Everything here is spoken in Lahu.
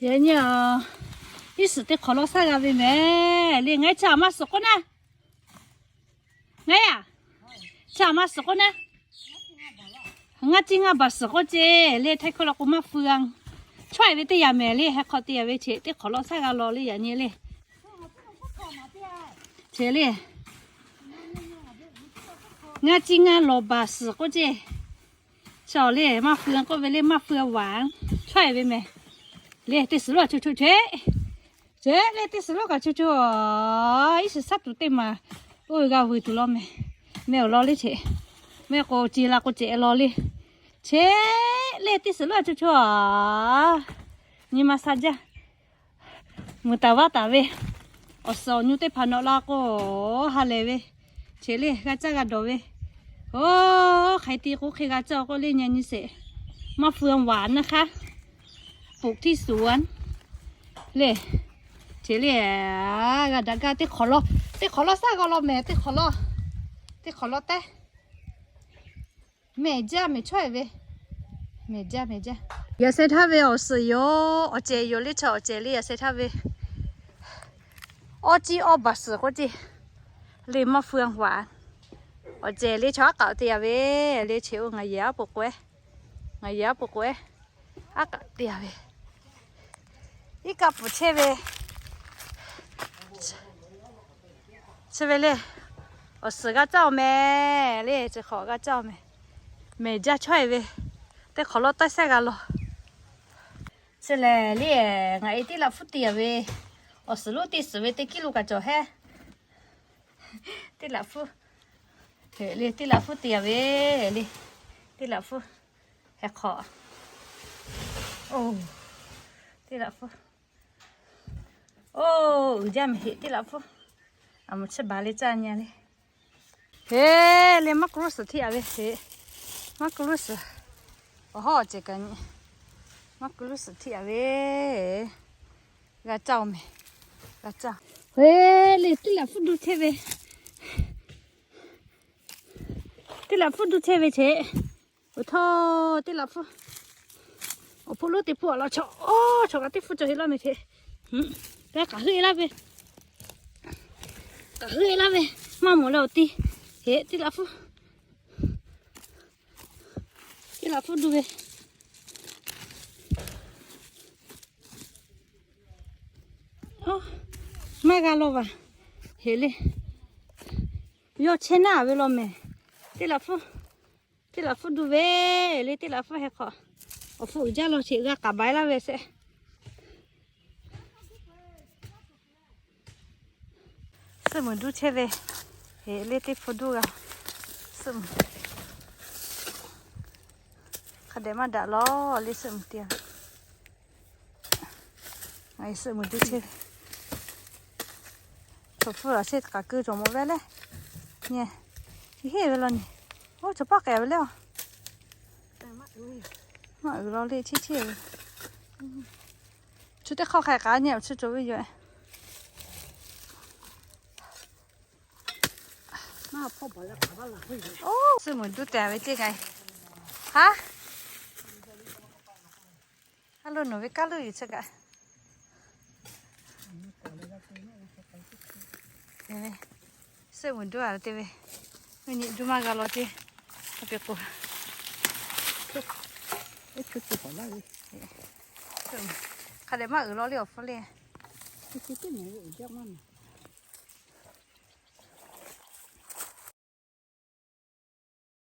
Yaꞈ nyi a, iˉ suhˍ teˇ hk'awꞈ lawˇ saˉ g'a ve mehˍ le. Ngaˬ hui chi aꞈ maˇ suhˍ k'oˆ naˉ, ngaˬ hui aꞈ, chi aꞈ maˇ suhˍ k'oˆ naˉ, ngaˇ ciˇ ngaˇ baˬ suhˍ k'oˆ ce le. Htaiˇ hkawˇ la k'o maˇ feu a. Chaweh ve teˇ yanˇ mehˍ le. Heh hk'aw te yaꞈ ve che teˇ hk'awꞈ lawˇ saˉ g'a law le. Yaꞈ nyi le, che le, ngaˇ ciˇ ngaˇ lawˬ baˬ suhˍ k'oˆ ce. Chaw le maˇ feu k'oˆ ve le, maˇ feu a vaˬ. Chaweh ve mehˍ le. Teˇ suhˍ lonˉ a cho cho che, che le teˇ suhˍ lonˉ kaꞈ cho cho a. Iˉ suhˍ shaˉ tuˬ teˇ maˬ oˇ ve g'a vuiˬ tuˬ law mehˍ. Mehˍ awˬ law le che, mehˍ k'o ce la k'o ce law le. Che le teˇ suhˍ lonˉ a cho cho a. Nyi ma sha jaˇ. Mvuhˬ taˍ vaˇ taˍ ve awˬ suhˍ awˬ nyu teˇ hpaˍ nawꞈ la k'o, ha lehˬ ve, che le g'a caˇ g'a dawˬ ve. Oˇ, hk'aˬ hk'e te k'o hk'e g'a caˇ k'oˆ le, nyi nyi sheˍ. Maˇ feu a vaˬ naˇ hk'aˇ, ปลูกที่สวน le. Che le, g'a daꞈ gaˇ teˇ hk'awꞈ lawˇ, teˇ hk'awꞈ lawˇ saˉ g'a law mehˍ. Teˇ hk'awꞈ lawˇ, teˇ hk'awꞈ lawˇ tehˉ. Mehˍ jaˇ mehˍ chaweh ve, mehˍ jaˇ mehˍ jaˇ. Yaꞈ sheh htaˇ ve awˬ suhˍ yoˬ, awˬ cehˬ yoˬ le. Chaw awˬ cehˬ le yaꞈ sheh htaˇ ve. Awˇ ciˇ awˇ baˬ suhˍ k'oˆ ce le, maˇ feu a vaˬ. Awˬ cehˬ le chaw aˉ k'aꞈ te yaꞈ ve le. Che oˇ ngaˬ yehˬ aˉ po k'oˆ-e, ngaˬ yehˬ aˉ po k'oˆ-e, aˉ k'aꞈ te yaꞈ ve. Iˉ kaˆ pfuhˍ chehˇ ve, chi ve le, awˬ suhˍ g'a caˇ-oˬ mehˍ le. Chi hk'awꞈ g'a caˇ-oˬ mehˍ. Mehˍ jaˇ chaweh ve, teˇ hk'awꞈ lawˇ taiˇ sehˉ g'a law. Chi lehˬ le, ngaˬ e teˇ laꞈ hpfuhˇ te yaꞈ ve, awˬ suhˍ lonˉ teˇ suhˍ ve teˇ kiˉ lo kaꞈ cawˬ hehˉ. Teˇ laꞈ hpfuhˇ, le teˇ laꞈ hpfuhˇ te yaꞈ ve le. Teˇ laꞈ hpfuhˇ, heh hk'awꞈ, oˇ, teˇ laꞈ hpfuhˇ, oˇ, uiˍ jaˇ mehˍ heꞈ. Teˇ laꞈ hpfuhˇ, aˬ moˍ chi baˬ le caˇ nyi le. Heꞈ le, maˇ k'oˆ lo suhˍ htiˆ yaꞈ ve heꞈ. Maˇ k'oˆ lo suhˍ, awˬ hawˉ awˬ cehˬ kaꞈ nyi. Maˇ k'oˆ lo suhˍ htiˆ yaꞈ ve, g'a caˇ-oˬ mehˍ, g'a caˇ. Heꞈ le, teˇ laꞈ hpfuhˇ du chehˇ ve, teˇ laꞈ hpfuhˇ du chehˇ ve che. Awˬ htawˇ teˇ laꞈ hpfuhˇ, awˬ hpfuhˇ lonˉ teˇ hpfuhˇ awˬ lawn chaw, oˇ, chaw kaꞈ teˇ hpfuhˇ cawˬ heꞈ laˇ mehˍ che. Kaꞈ heuˆ-e laˇ ve, kaꞈ heuˆ-e laˇ ve, maˇ mawˬ leh awˬ ti. Heꞈ teˇ laꞈ hpfuhˇ, teˇ laꞈ hpfuhˇ du ve. Oˇ, maˇ g'a law vaˬ. Heꞈ le, yawˇ chehˇ naˉ ve law mehˍ. Teˇ laꞈ hpfuhˇ, teˇ laꞈ hpfuhˇ du ve le. Teˇ laꞈ hpfuhˇ heh hk'awꞈ, awˬ hpfuhˇ uiˍ jaˇ law che, g'a k'aˍ baˬ-e laˇ ve sheˍ. Suhˆ muiˬ duˇ chehˇ ve, heꞈ le teˇ hpfuhˇ duˇ g'a. Suhˆ muiˬ hk'a dehꞈ maˇ daꞈ law le. Suhˆ muiˬ te a, ngaˬ hui suhˆ muiˬ duˇ chehˇ ve. Chaw hpfuhˇ laˬ shehˇ k'aˬ keu cawˬ mawˬ ve le. Nyi, heˆ ve law nyi. Oˇ, chaw paˆ k'ai ve le a. Maˇ uiˍ law le, cheˇ cheˇ ve. Chi teˇ hk'awˇ hk'a k'aꞈ nyi awˬ chi cawˬ ve yoˬ. Oˇ, suhˆ muiˬ duˇ te ve teˇ g'aˇ. Haˉ, a lo nawˬ ve kaˇ lo yuˬ chi kaꞈ. Suhˆ muiˬ duˇ a te ve, nyi duˇ maˇ g'a law ce. A pe k'o, hk'a dehꞈ maˇ uiˍ law le awˬ hpfuhˇ le.